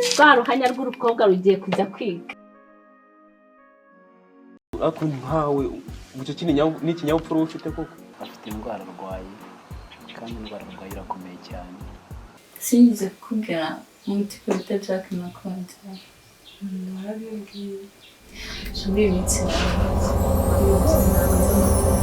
Rwa ruhanya rw'urukobwa rugiye kujya kwiga. Ariko nkawe icyo ni ikinyabupfura uba ufite koko? Afite indwara arwaye, kandi indwara arwaye irakomeye cyane. Sinigeze kukubwira umutipe bita Jack nakunze. Warabimbwiye. Muri iyi minsi naramuzi. Ntabwo nzi amakuru.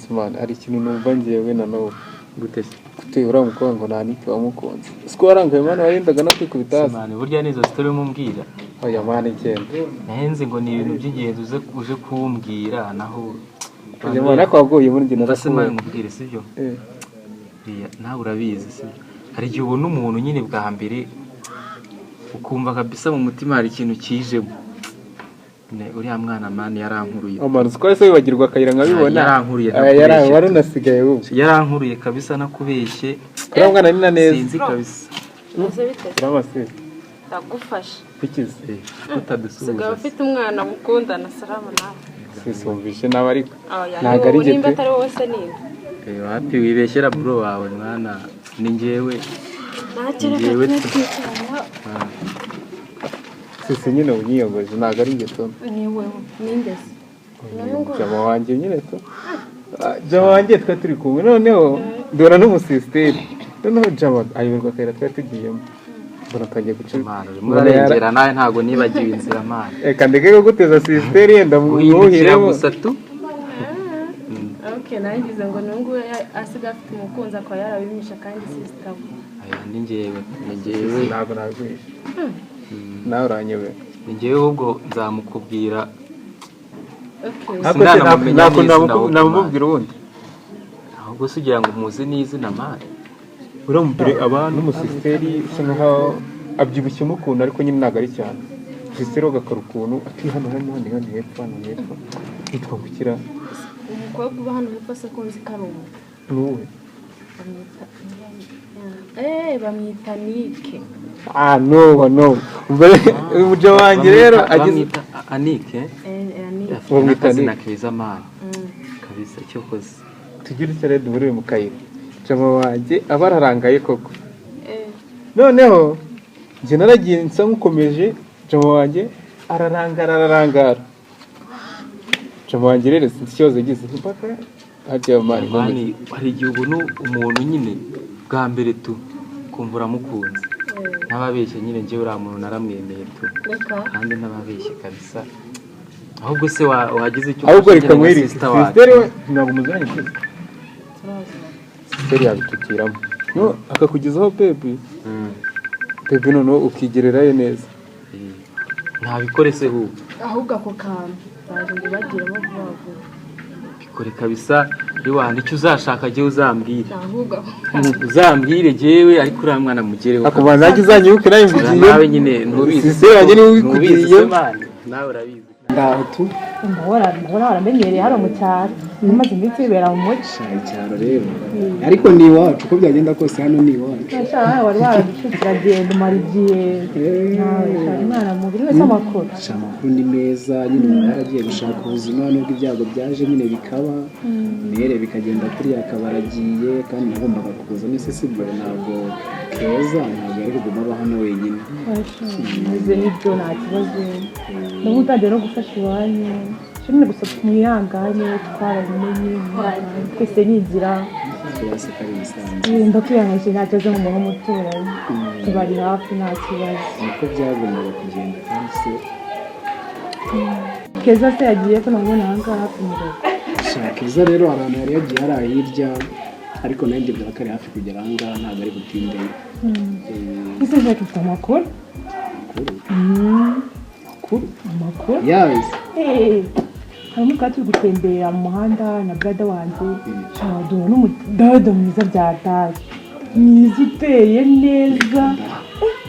Simana, hari ikintu numva ngewe na n'ubu. Gute se? Gute uriya mukobwa ngo nta niki wamukunze? Siko warangaye, mwana, warendaga no kwikubita hasi. Simani, burya nizo story mumbwira? Oya mwana, igenda. Nahenze ngo ni ibintu by'ingenzi uze kumbwira, naho Oya mwana, ariko waguye muri njye. Umva se mwana. Narakubonye. Nkubwire, sibyo? Eh. Buriya nawe urabizi, sibyo? Hari igihe ubona umuntu nyine bwa mbere, ukumva kabisa mu mutima hari ikintu kijemo. Uriya mwana, man, yarankuruye. Amara, siko wahise wibagirwa akayira nkabibona. Yarankuruye, Aya, yara ntakubeshye. wari unasigaye ubu. Yarankuruye kabisa, nakubeshye. Uriya mwana ni na neza. Sinzi kabisa. Uze bite? Uramase. Ndagufasha. Bikize. Eh, kutadusuhuza. Usigaye ufite umwana mukundana, salamu nawe. Sisumvishe nawe ariko. Oya, Ntabwo ni ari wowe njye nimba pe. atari wowe se ninde? Eh, wapi, wibeshyera bro wawe mwana, ni njyewe. Ntacyo, reka Njyewe tube tu. twicarana. Sisi nyine unyiyogoje, ntabwo ari njye tu. Ni wowe ninde se? Jama wanjye nyine tu. Ah, jama wanjye twari turi kumwe, noneho duhura n'umusisiteri, noneho jama ayoberwa akayira twari tugiyemo, mbona atangiye guca. Mwana, urimo urarengera nawe, ntabwo nibagiwe inzira, mwana. Reka ndeke kuguteza sisiteri, yenda guhindukira mwuhiremo. Gusa tu. Okay, nangize ngo ni nguyu asigaye afite umukunzi akaba yarabimisha kandi sister we. Aya, ni njyewe, ni njyewe. Ntabwo nagwishe, nawe uranyobera. Ni njyewe, ahubwo nzamukubwira. Okay. Ariko se Sindanamumenya ntabwo n'izina ahubwo, namubwira ubundi. Ahubwo se ugira ngo muzi n'izina, mwana? Uramubwire abantu n'umusisiteri usa nkaho abyibushyemo ukuntu, ariko nyine ntabwo ari cyane. Sisiteri we agakora ukuntu ati: "Hano, hano, hano, hano hepfo, hano hepfo hitwa gukira." Umukobwa uba hano hepfo se ko nzi ko ari umu Nuwe. Bamwita Nike. Ah, no, no, umuja wanjye rero ageze Bamwita Anike. Eh, Nike. Afite Bamwita n'akazina Anike. keza, mwana, kabisa, cyo koze. Tugire icyo rero duhurire mu kayira, jama wanjye aba ararangaye koko. Eh. Noneho njye naragiye nsa nk'ukomeje, jama wanjye ararangara, ararangara. Jama wanjye rero sinzi ikibazo yagize mpaka harya mani. Man, hari igihe ubona umuntu nyine bwa mbere tu, kumva uramukunze. Ntababeshye nyine, njyewe uriya muntu naramwemeye tu. Reka. Kandi ntababeshye kabisa. Ahubwo se wagize icyo Ahubwo ufasha reka nyine nka nkwereke sister wacu. Sisiteri we ntabwo muziranye twese. Turaziranye. Sisiteri yabitutiramo no akakugezaho baby. Baby, noneho ukigererayo neza. Eh, ntabikore se ahubwo. Ahubwo ako kantu ndaje ngo bagiremo vuba vuba. Bikore kabisa iwana, icyo uzashaka jyewe uzambwire. Ahubwo ako kantu. Uzambwire jyewe, ariko uriya mwana mugereho. Akubanza nanjye uzanyibuke nawe Nawe mvugiye. nyine ntubizi. Sisiteri wanjye niwe Ntubizi ubikugiriye. se, man? Nawe urabizi. Ndaho tu. Ndabona waramenyereye hano mu cyaro, umaze iminsi wibera mu mujyi. Sha, icyaro rero ariko ni iwacu, uko byagenda kose hano ni iwacu. Sha, wari waraducutse uragenda umara igihe. Nawe sha, Imana mubiri wese, amakuru? Sha, amakuru ni meza nyine, umuntu yaragiye gushaka ubuzima nubwo ibyago byaje nyine bikaba mere bikagenda kuriya, akaba aragiye kandi nagombaga kuza nese, sibyo? Ntabwo Keza ntabwo yari kuguma aba hano wenyine. Meze n'ibyo, nta kibazo. Ndabona utangiye no gufasha iwanyu. Shimwe gusa mwihangane, twarabimenye, mwihangane. Twese ni inzira. Twese ko ari ibisanzwe. Ndakwihangayikishije, nta kibazo, nk'umuntu w'umuturanyi tubari hafi, nta kibazo. Niko byagombaga kugenda kandi se. Keza se yagiye ko namubona aha ngaha hafi mu rugo? Sha, Keza rero hari ahantu yari yagiye hariya hirya, ariko nanjye mbwira ko ari hafi kugera aha ngaha, ntabwo ari butindeyo. Ese Jacques, ufite amakuru? Amakuru? Amakuru? Amakuru. Yazi. Eh, harimo twari turi gutembera mu muhanda na brother wanjye, duhura n'umudodo mwiza byataye, mwiza uteye neza.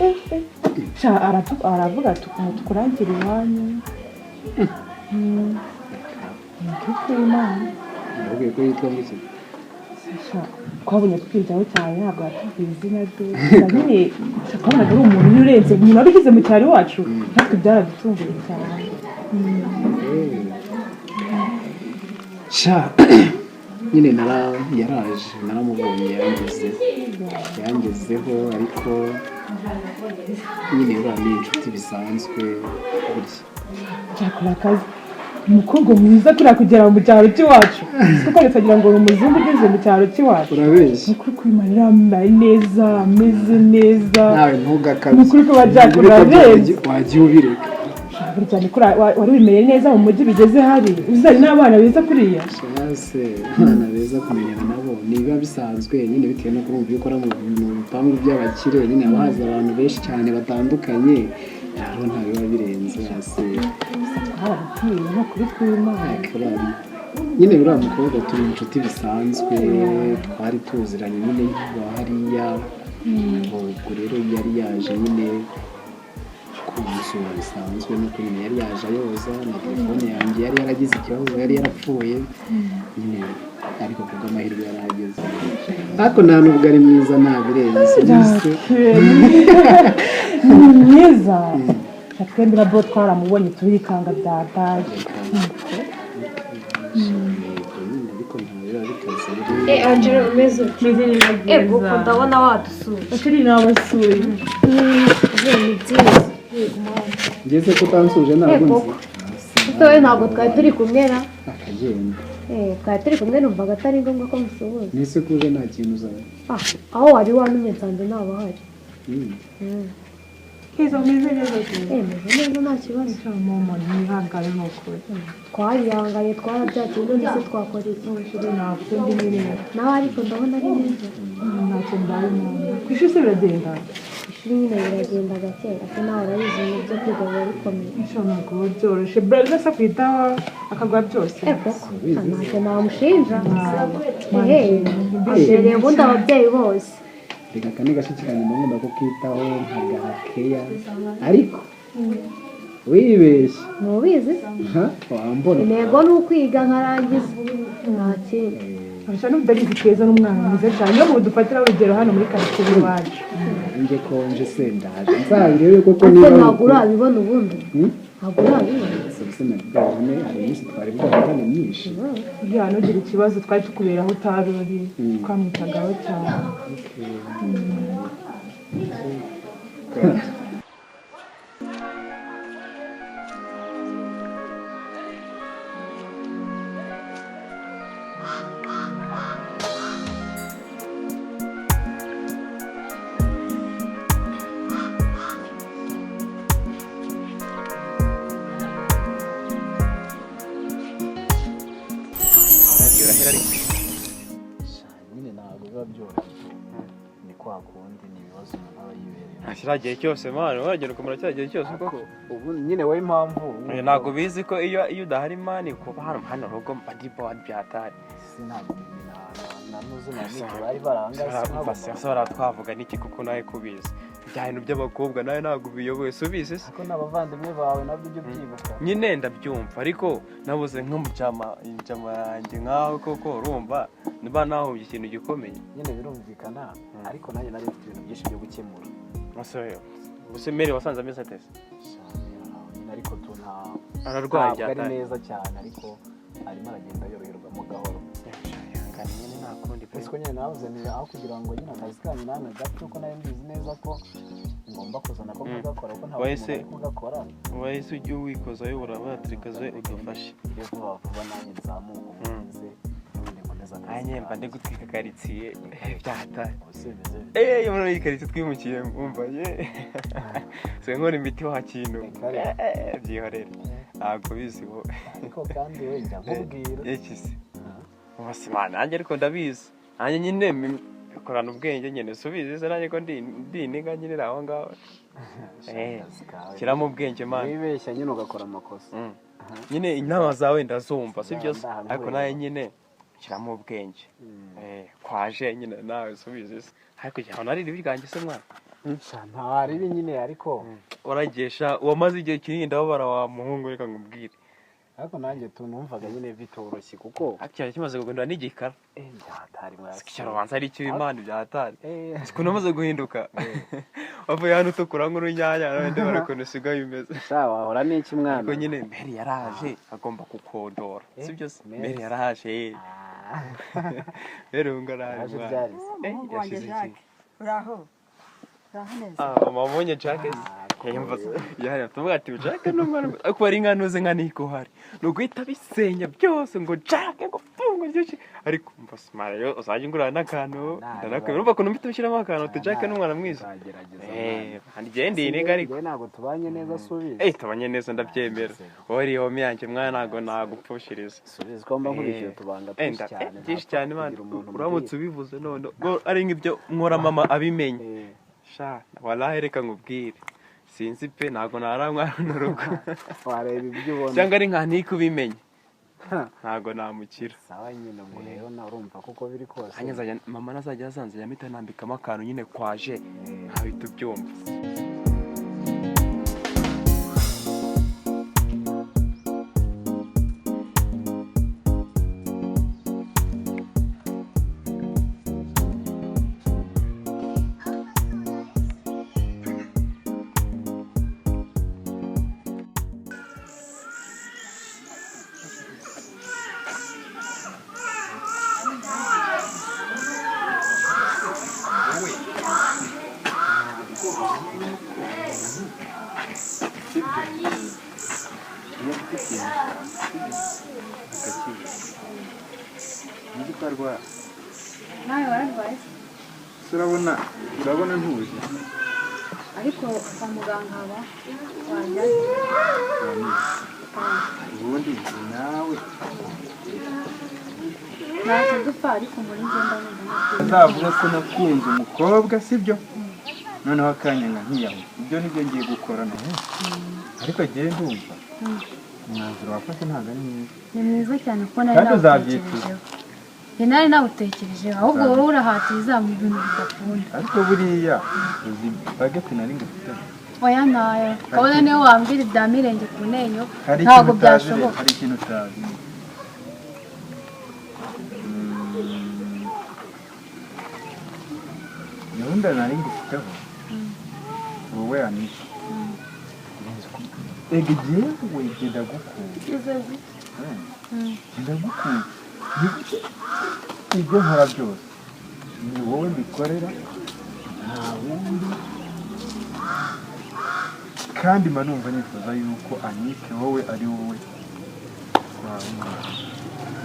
Eh, eh, eh. Sha, aravuga ati ukuntu tukurangira iwanyu. Ni ukuri kw'Imana. Ndabwiye ko yitwa ngo iki? Twabonye twinjaho cyane, ntabwo yatubwiye izina rye. Gusa nyine twabonaga ari umuntu nyine urenze umuntu wari ugeze mu cyaro iwacu, natwe byaradutunguye cyane. Sha nyine yaraje naramubonye, yangezeho ariko nyine uriya ni inshuti bisanzwe burya. Cyakora akazi umukobwa mwiza kuriya kugera mu cyaro cy'iwacu, kuko tukagira ngo ni umuzungu ugeze mu cyaro cy'iwacu. Urabeshya. Ni ukuri kw'Imana yambaye neza, ameze neza. Nawe ntugakabye. Ni ukuri ko babyakura arenze. Wagiye ubireka. Burya ni kuriya wari wimereye neza mu mujyi bigeze hari uzari n'abana beza kuriya. Shase abana beza kumenyana nabo niba bisanzwe nyine, bitewe no kurumva iyo ukora mu bipangu by'abakire nyine haba haza abantu benshi cyane batandukanye, rero nta biba birenze hasi. Twarabitiye ni ukuri kw'Imana. Nyine uriya mukobwa turi inshuti bisanzwe, twari tuziranye nyine nkiba hariya, ubwo rero yari yaje nyine kumusura bisanzwe, nuko nyine yari yaje ayoza na telefone yanjye yari yaragize ikibazo, yari yarapfuye nyine, ariko kubw'amahirwe yarahageze, ariko nta nubwo ari mwiza ntabirenze. Ni mwiza twembi na bo twaramubonye turikanga byataje. Ariko nta biba bikaze. Angela, umeze ute? Meze neza. Ego ko ndabona wadusuye. Akiri nabasuye. Ni byiza. Yego mama. Ngeze ko utansuje ntabwo nzi. Ese wowe ntabwo twari turi kumwe na? Akagenda. Twari turi kumwe, numvaga atari ngombwa ko musuhuza. Nese ko uje nta kintu uzaba. Aho wari wantumye nsanze ntabahari. Keza umeze neza? Meze neza nta kibazo. Mama ntihangane ni ukuri. Twarihanganye twarabyakiriye, none se twakora iki? Nta kundi nyine. Nawe ariko ndabona ari neza. Ntacyo mbaye mama. Ku ishuri se biragenda? Ishuri nyine biragenda gake gake, nawe urabizi ibintu byo kwiga biba bikomeye. Ntabwo kuba byoroshye. Brother se akwitaho akaguha byose. Koko ntacyo namushinja. Abereye ubundi ababyeyi bose. Reka kane gashiki kanjye ngomba kukitaho nkagaha keya, ariko wibeshye. Ntubizi? Wambona. Intego ni ukwiga nkarangiza, nta kindi. Arusha n'ubwo Keza n'umwana mwiza cyane, niyo muntu dufatiraho urugero hano muri karitsiye iwacu. Njye konje se ndaje nzabirebe koko. Ariko Niba ntabwo urabibona ubundi, ntabwo urabibona. Serivisi na bwabone hari iminsi twari bwabone myinshi. Ya ntugire ikibazo, twari tukubera aho utari uri, twamwitagaho cyane. Nyine ntabwo biba byoroshye, ni kwa kundi ni ibibazo umuntu aba yibereye. Kiriya gihe cyose man wagenda ukamara kiriya gihe cyose koko. Ubu nyine wowe impamvu. Ntabwo bizi ko iyo udahari man kuba hano hano rugo mba ndi bored byatari. Ntabwo na nuzi na mike bari barangaye. Twavuga n'iki kuko nawe kubizi bya bintu by'abakobwa nawe ntabwo ubiyoboye si ubizi se? Ariko n'abavandimwe bawe nabyo ujya ubyibuka. Nyine ndabyumva, ariko nabuze nk'umujama injama yanjye nkawe koko, urumva niba nahuye ikintu gikomeye. Nyine birumvikana, ariko nanjye nari mfite ibintu byinshi byo gukemura. Gusa mere wasanze ameze ate se? Nyine ariko tu nta Ararwaye ntabwo ari byatari. neza cyane, ariko arimo aragenda yoroherwamo gahoro. Nyine nta kundi pe. Ese ko nyine nabuze ni aho kugira ngo nyine akazi kanyu namwe gato, ko nari mbizi neza ko ngomba kuzana ko kugakora kuko nta wundi muntu ari kugakora. Wahise ujya wikoza uyobora baturikaze udufashe. Iyo vuba vuba nanjye nzamuka ubuhinze n'ubundi nkomeza akazi. Nanjye mba ndi gutwika karitsiye byatari. Ubuse bimeze bite? Muri iyi karitsiye twimukiye umva ye. Se nkora imiti wa kintu. Byihorere. Ntabwo bizi wowe. Ariko kandi wenda nkubwira. Iki se? Ubuse man nanjye ariko ndabizi. Nanjye nyine bikorana ubwenge nyine subizi se nanjye ko ndi iniga nyine aho ngaho. Shyiramo ubwenge man. Wibeshya nyine ugakora amakosa. Nyine inama zawe ndazumva sibyo se? Ariko nawe nyine shyiramo ubwenge. Kwaje nyine nawe subizi se. Ariko jya ahantu hari iribi ryanjye se mwana? Nta ribi nyine ariko. Waragesha wamaze igihe kinini ndababara wa muhungu, reka nkubwire. Ariko nanjye tunumvaga nyine bitoroshye kuko Akira kimaze guhindura n'igikara. Byatari mwasi. Sikira ubanza ari icyo Imana byatari. Ukuntu umaze guhinduka. Wavuye hano utukura nk'urunyanya n'abandi barakuntu usigaye umeze. Sha wahora n'iki mwana? Ariko nyine Mary yaraje agomba kukondora. Sibyo se? Mary yaraje. Mary ubu ngaraje mwana. Umuhungu wanjye Jacques. Uraho? Uraho neza? Ah, mama wabonye Jacques? Yari tuvuga ati Jack ni umwana ariko ari nka nuze nka niko hari ni uguhita bisenya byose ngo Jack ngo fungo ryuki ariko umva smart rero uzajya ingurana n'akantu ndanakwemera urumva ukuntu mpita ushyiramo akantu uti Jack ni umwana mwiza ndigende iyi ariko ntabwo tubanye neza subiza tubanye neza ndabyemera wowe uri home yanjye mwana ntabwo nagupfushiriza subiza ko mba nkurikiye utubanga twinshi cyane byinshi cyane mwana uramutse ubivuze none ari nk'ibyo nkora mama abimenye sha walahi reka nkubwire sinzi pe ntabwo naranywa runo rugo wareba ibyo ubona cyangwa ari nka ntike ubimenye ntabwo namukira sawa nyine ubwo rero nawe urumva kuko biri kose mama nazajya azanze yamita nambikamo akantu nyine kwaje ntabita ubyumva. Nawe wararwaye? Urabona urabona ntuje. Ariko kwa muganga haba wajyayo. Ubundi nawe ntacyo dupfa ariko muri ngenda numva nzavuga ko nakunze umukobwa sibyo? Noneho akanya nka nkiyaho ibyo nibyo ngiye gukora nawe. Ariko agiye ndumva umwanzuro wafashe ntabwo ari mwiza. Ni mwiza cyane kuko nari nawutekerejeho. Njye nari nawutekerejeho ahubwo wowe urahatiriza mu bintu bidakunda. Ariko buriya uzi bageti nari ngufite. Oya ntayo kabona niyo wambwira ibya mirenge ku ntenyo ntabwo byashoboka. Hari ikintu utazi. Gahunda nari ngufiteho wowe Anita. Ega jyewe genda gukunda. Genda gukunda. Ibyo nkora byose ni wowe mbikorera nta wundi kandi mba numva nifuza yuko Anike wowe ari wowe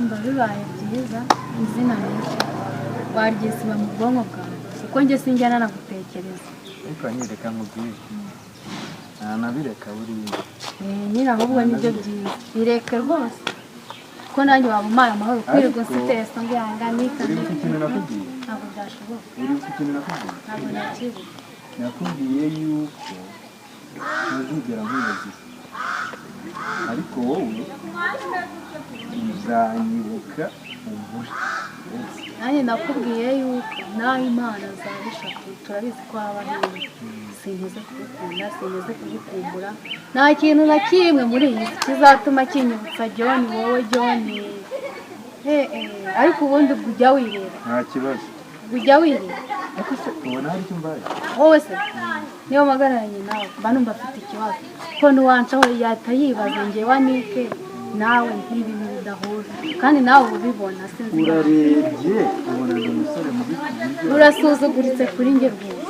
mba bibaye byiza izina rye waryisiba mu bwonko bwawe kuko njye sinjya nanagutekereza. Ariko anyereka nkubwire ntanabireka buriya nyine ahubwo nibyo byiza bireke rwose ko nanjye waba umpaye amahoro kwirirwa nsitesa ngo yanganika uribuka ikintu nakubwiye? Ntabwo byashoboka. Uribuka ikintu nakubwiye? Ntabwo nakibuka. Nakubwiye yuko ntazigera nkwibagiza ariko wowe uzanyibuka umbure. Nanjye nakubwiye yuko nawe Imana zaba eshatu turabizi ko haba heza sinteze kugukunda sinteze kugukumbura nta kintu na kimwe muri iyi si kizatuma kinyibutsa John wowe John ariko ubundi ujya wireba nta kibazo ujya wireba ariko se ubona hari icyo mbaye wowe se niyo mpagararanye nawe mba numva afite ikibazo ko nuwancaho yahita yibaza njyewe Anike nawe nk'ibintu bidahura kandi nawe ubibona sinzi urarebye ubona ndi umusore mubi urasuzuguritse kuri njye rwose.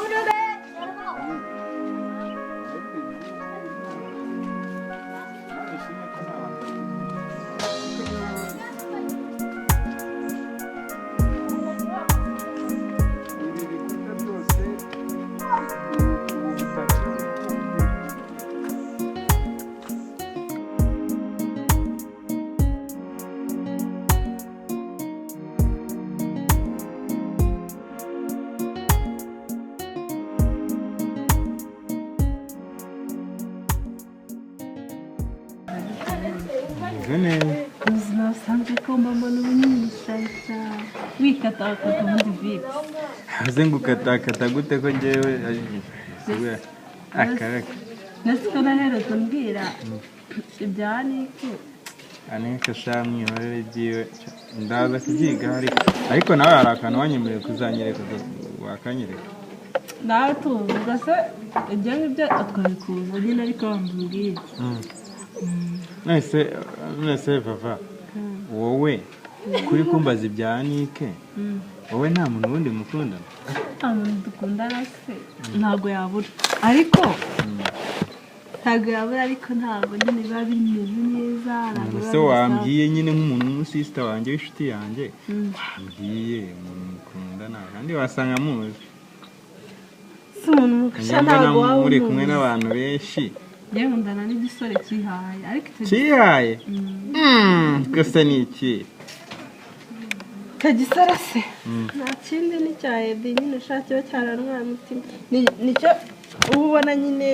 Ubuzima busanzwe ko mama n'umunyishyashya wikatakata muri vipi aze ngo ukatakata gute ko njyewe akareka nasi ko naherutse mbwira ibya Nike Anike sha, mwihorere ibyiwe, ndaza kubyiga. Ariko nawe hari akantu wanyemereye kuzanyereka, wakanyereka. Nawe tuzi ubwo se ibyo ngibyo twabikuza nyine, ariko wambwiye. Nese Vava, wowe kuri kumbaza ibya Anike, wowe nta muntu wundi mukundana? Nta muntu dukundana se? Ntabwo yabura, ariko ntabwo yabura, ariko ntabwo nyine biba bimeze neza, ntabwo biba Ese bisa. Wambwiye nyine nk'umuntu w'umusisita wanjye, w'inshuti yanjye, wambwiye umuntu mukundana, kandi wasanga muzi. Si umuntu mukundana, Njya mbona ntabwo waba muri kumwe umuzi. n'abantu benshi. Njyewe nkundana n'igisore cyihaye, ariko icyo Cyihaye? Gusa ni iki? Icyo gisore se nta kindi, ni cya Edi nyine. Ushaka kiba cyarantwaye umutima. Nicyo uba ubona nyine,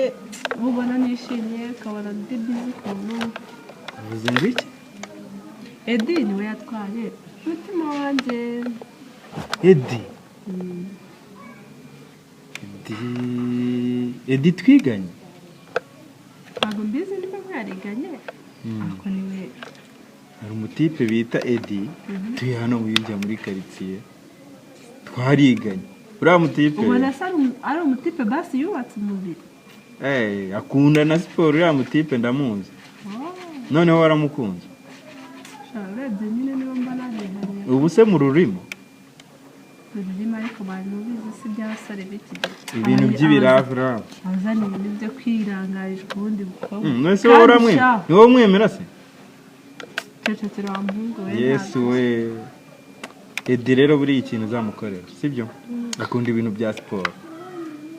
uba ubona nishimye, ukabona ndi busy ukuntu. Uvuze ngo iki? Edi niwe yatwaye umutima wanjye. Edi? Edi, Edi twiganye? Ntabwo mbizi niba mwariganye, ariko niwe. Hari umutipe bita Edi tuye hano wiyujya muri karitsiye, twariganye, uriya mutipe. Ubona se ari umutipe basi yubatse umubiri? Eh, akunda na siporo, uriya mutipe ndamuzi. Noneho waramukunze? Sha, urebye nyine niba mba narihariye. Ubu se mu rurimo? Rurimo, ariko bantu ubizi si iby'abasore b'iki gihe. Ibintu by'ibiravu. Abazana ibintu byo kwirangarizwa ubundi bukobwa. None se wowe Kandi uramwemera? sha, Ni wowe umwemera se? Cecekera wa muhungu we. Yesu we! Edi rero, buriya ikintu uzamukorera sibyo, akunda ibintu bya siporo,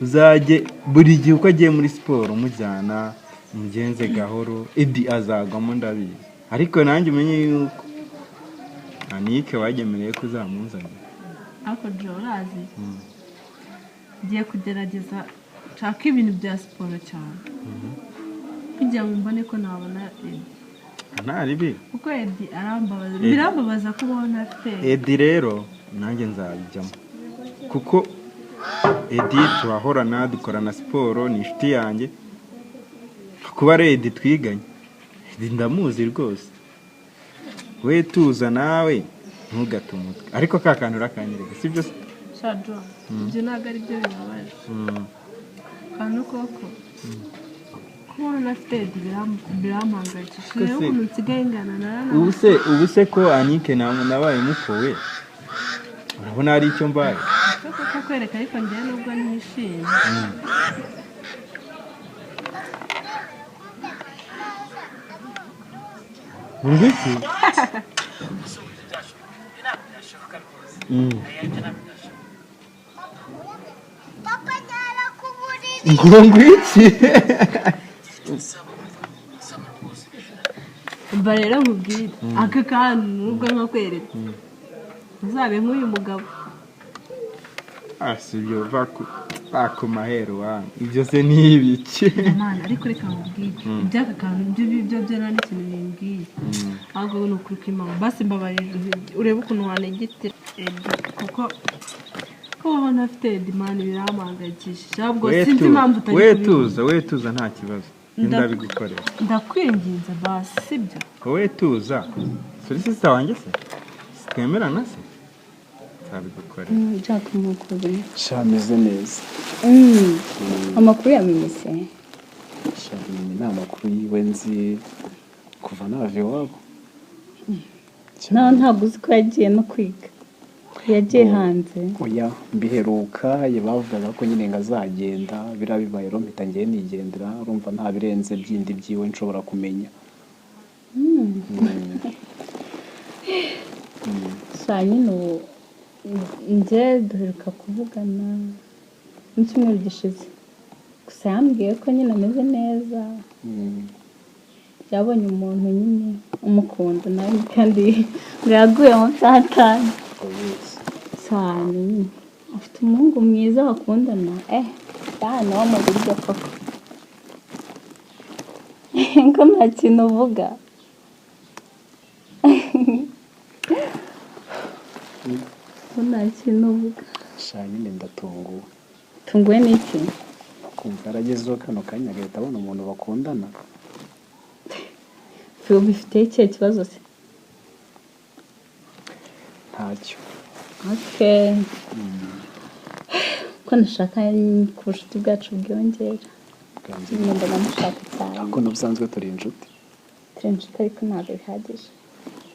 uzajye buri gihe uko agiye muri siporo umujyana, umugenze gahoro. Edi azagwamo, ndabizi. Ariko nanjye umenye yuko Anike wagemereye ko uzamunzanira. Ariko jo, urazi, ngiye kugerageza nshaka ibintu bya siporo cyane kugira ngo mbone ko nabona Edi. Nta ribi. Kuko Edi arambabaza. Edi. Birambabaza kubaho ntafite Edi. Edi rero nanjye nzabijyamo, kuko Edi turahorana, dukorana siporo, ni inshuti yanjye. Kuba ari Edi twiganye, Edi ndamuzi rwose. We tuza, nawe ntugate umutwe, ariko ka kantu urakanyereka, sibyo se? Sha jo, ibyo ntabwo ari byo bibabaje. Kantu koko kubaho ntafite Edi birampangayikishije. Rero ukuntu nsigaye ngana narana. Ubu se ko Anike nabaye mukowe, urabona hari icyo mbaye? Cyo kukwereka, ariko njyewe nubwo nishimye. Ngo iki? Ngo iki? Umva rero nkubwire, aka kantu nubwo nkakwereka, uzabe nk'uyu mugabo. Ah, si ibyo, va ku mahero wangu, ibyo se ni ibiki? Mana, ariko reka nkubwire, iby'aka kantu ibyo nta n'ikintu bimbwiye. Ahubwo ni ukuri kw'Imana, basi mbabarira urebe ukuntu wanegitira Edi, kuko kubaho ntafite Edi, Mana, birampangayikishije. Ahubwo sinzi impamvu utari We kubibona. tuza, we tuza, nta kibazo, ndabigukorera. Ndakwinginze basi, sibyo? Wowe tuza, suri sister wanjye se, twemerana se, nzabigukorera. Jack, mukuru? Sha, meze neza. Amakuru ya Mimi se? Sha, Mimi nta makuru yiwe nzi kuva nava iwabo. Nawe ntabwo uzi ko yagiye no kwiga, ko yagiye hanze? Oya, mbiheruka ye bavugaga ko nyine ngo azagenda, biriya bibaye rero mpita ngiye nigendera. Urumva nta birenze byindi byiwe nshobora kumenya. Sha, nyine ubu njye duheruka kuvugana mu cyumweru gishize, gusa yambwiye ko nyine ameze neza, yabonye umuntu nyine umukunda nawe, kandi ngo yaguye mu byatanye cyane nyine, afite umuhungu mwiza bakundana. Hano wo mu buryo koko ko nta kintu uvuga? Ko nta kintu uvuga? Sha, nyine ndatunguwe. Tunguwe n'iki? Kumva yaragezeho kano kanya agahita abona umuntu bakundana. Ubifiteho ikihe kibazo se? Ntacyo. Okay. Ko nashaka ku bucuti bwacu bwiyongera. Bwanze. Nyine mbona mushaka cyane. Ariko n'ubusanzwe turi inshuti. Turi inshuti, ariko ntabwo bihagije,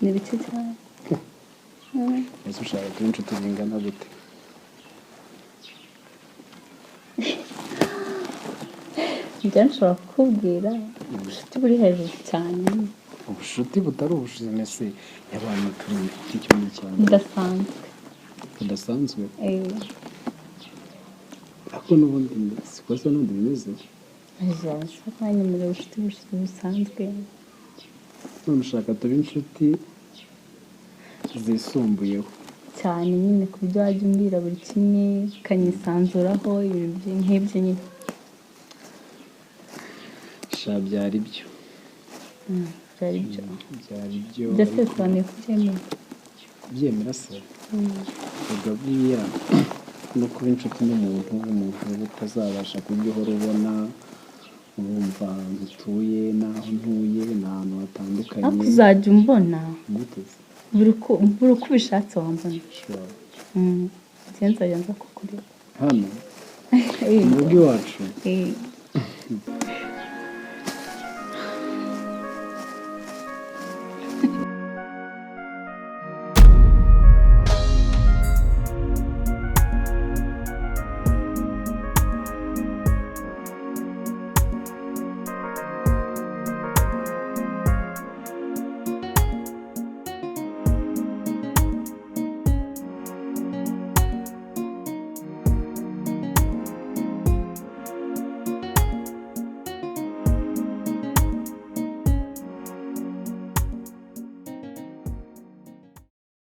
ni bike cyane. Ese ushaka kuba inshuti zingana gute? Njye nshobora kukubwira ubucuti buri hejuru cyane. Ubucuti butari ubucuti se y'abantu turi inshuti icyo ni icya mbere. Budasanzwe. Budasanzwe. Eh. Ariko n'ubundi siko se n'ubundi bimeze. Azaza kwanyemerera ubucuti busanzwe. None ushaka tube inshuti zisumbuyeho? Cyane nyine, ku buryo wajya umbwira buri kimwe ukanyisanzuraho, ibintu nk'ibyo nyine. Sha, byari byo. Byari byo. Byari byo. Byose ariko bisobanuye kubyemera. Kubyemera se? Ubwo buriya no kuba inshuti n'umuntu, umuntu uba utazabasha kujya uhora ubona, urumva ahantu utuye n'aho ntuye ni ahantu hatandukanye. Ariko uzajya umbona. Gute se? Buri uko ubishatse wambona. Sure. Njye nzajya nza kukureba. Hano mu rugo iwacu? Eh.